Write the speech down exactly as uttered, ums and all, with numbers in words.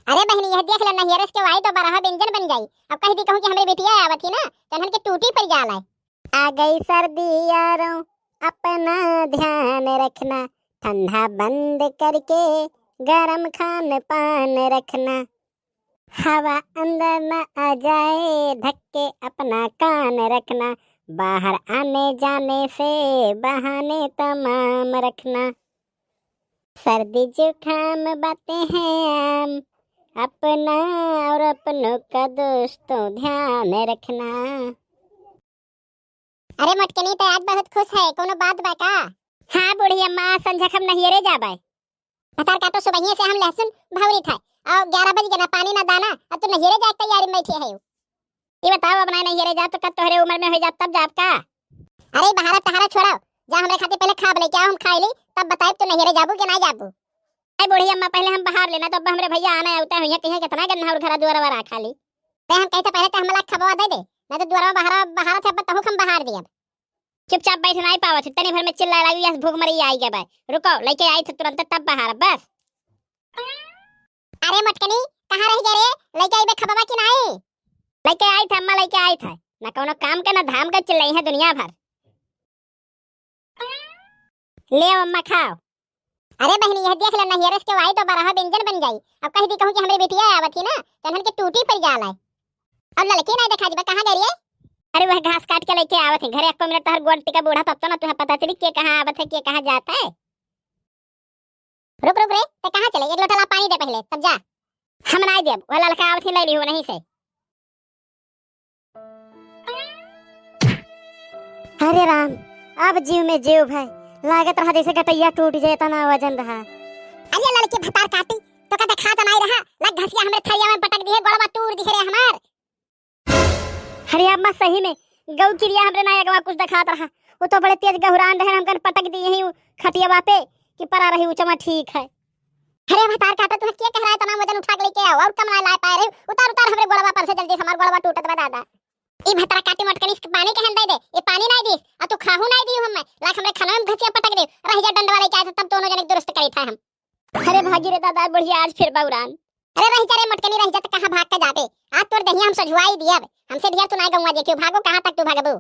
अरे बहिनी, यह देख ले, नहियरस के वाई तो बरहा व्यंजन बन जाई। अब कह दी कहूँ कि हमरे बिटिया आवत ही ना, तो इन्हन के टूटी पड़ जाला। आ गई सर्दी यारों, अपना ध्यान रखना, ठंडा बंद करके गरम खान पान रखना। हवा अंदर न आ जाए, ढक के अपना कान रखना, बाहर आने जाने से बहाने तमाम रखना। सर्दी जुकाम बातें हैं आम, अपना और अपनों का दोस्तों ध्यान रखना। अरे मोटकनी, तो आज बहुत खुश है, कोनो बात बा का? हाँ बूढ़ी अम्मा, संझा हम नहियरे जाबे। भतार काटो, सुबहिये से हम लहसुन भौरी था, और ग्यारह बज गए ना, पानी ना दाना, अब तू नहियरे जाए के तैयारी में बैठी है। ये बताओ, अब ना नहियरे जाब तो कब तोहरे उम्र में हो जाब तब जाब का? अरे बहारा तहारा छोड़ाओ, जा हमरे खातिर पहले खाब लेके आओ, हम खाई ली, तब बताइब तू नहियरे जाबू कि ना जाबू। अरे बूढ़ी अम्मा, पहले हम बहार लेना, तो अब हमरे भैया आना होता है, हुइया कहिया कितना गन्ना और घरा दुआरवा रखा ली। ते हम कहते पहले तो हमला खबवा दे दे, ना तो दुआरवा बहारा बहारा थे, अब तहु हम बहार दियब। चुपचाप बैठ नाई पावत है, तनी भर में चिल्लाए लागी, यस भूख मरी आई गए बा। रुको, लेके आई थे तुरंत तब बहार बस। अरे मोटकनी, कहाँ रह गए रे? लेके आइबे खबवा कि नाई? लेके आई थे अम्मा, लेके आई थे। ना कोनो काम का ना धाम का, चिल्लाई है दुनिया भर। ले अम्मा खाओ। अरे बहिनी, यह देख ले, नहियरस के वाई तो बरहा व्यंजन बन जाई। अब कह दी कहूँ कि हमरे बिटिया आवत ही ना, तो इन्हन के टूटी पड़ जाला। अब ललकी नाई देखा जीबा, कहाँ गई रे? अरे वह घास काट के लेके आवत है घरे, एको मिनट तोहर गोड़ टिका बूढ़ा, तब तो ना तुहे पता चली के कहाँ आवत है, के कहाँ जात है। रुक रुक रे, ते कहाँ चले? एक लोटा ला पानी दे पहले, तब जा। हम नाई देब, वह ललका आवत ही ले ली हो नहीं से। अरे राम, अब जीव में जीव भय, लागत रहा जैसे गटैया टूट जाए, इतना वजन रहा। अरे लड़की भतार काटी, तो का देखात नाई रहा, लग घसिया हमरे थरिया में पटक दिहे, गोड़वा तूर दिहे रे हमार। अरे अम्मा, सही में गौ किरिया हमरे ना अगवा कुछ देखात रहा, वो तो बड़े तेज गहुरान रहे, हमकन पटक दिए ही उ खटियावा पे कि परा रही ऊंचवा ठीक है। अरे भतार काटा, तुहे के कह रहा है इतना वजन उठा के लेके आओ, और कम ना ला पाए रहे, उतार उतार हमरे गोड़वा पर से जल्दी से, हमार गोड़वा टूटत बा दादा। ई भतार काटी मोटकनी, इसके पानी कहन दे दे, ये पानी नाई दीस, आ तू खाहू नाई दियो हमें, लाख हमरे खाना में घसिया पटक दे, रह जा डंडवा लेके आए थे, तब दोनों जने दुरुस्त करी था हम। अरे भागी रे दादा, बुढ़िया आज फिर बौरान। अरे रह जा रे मोटकनी, रह जा, त कहाँ भाग के जाबे? आज तोर दहिया हम सझुआई दियब। हमसे ढेर तू नाई गौवा देखियो, भागो कहाँ तक तू भागबू?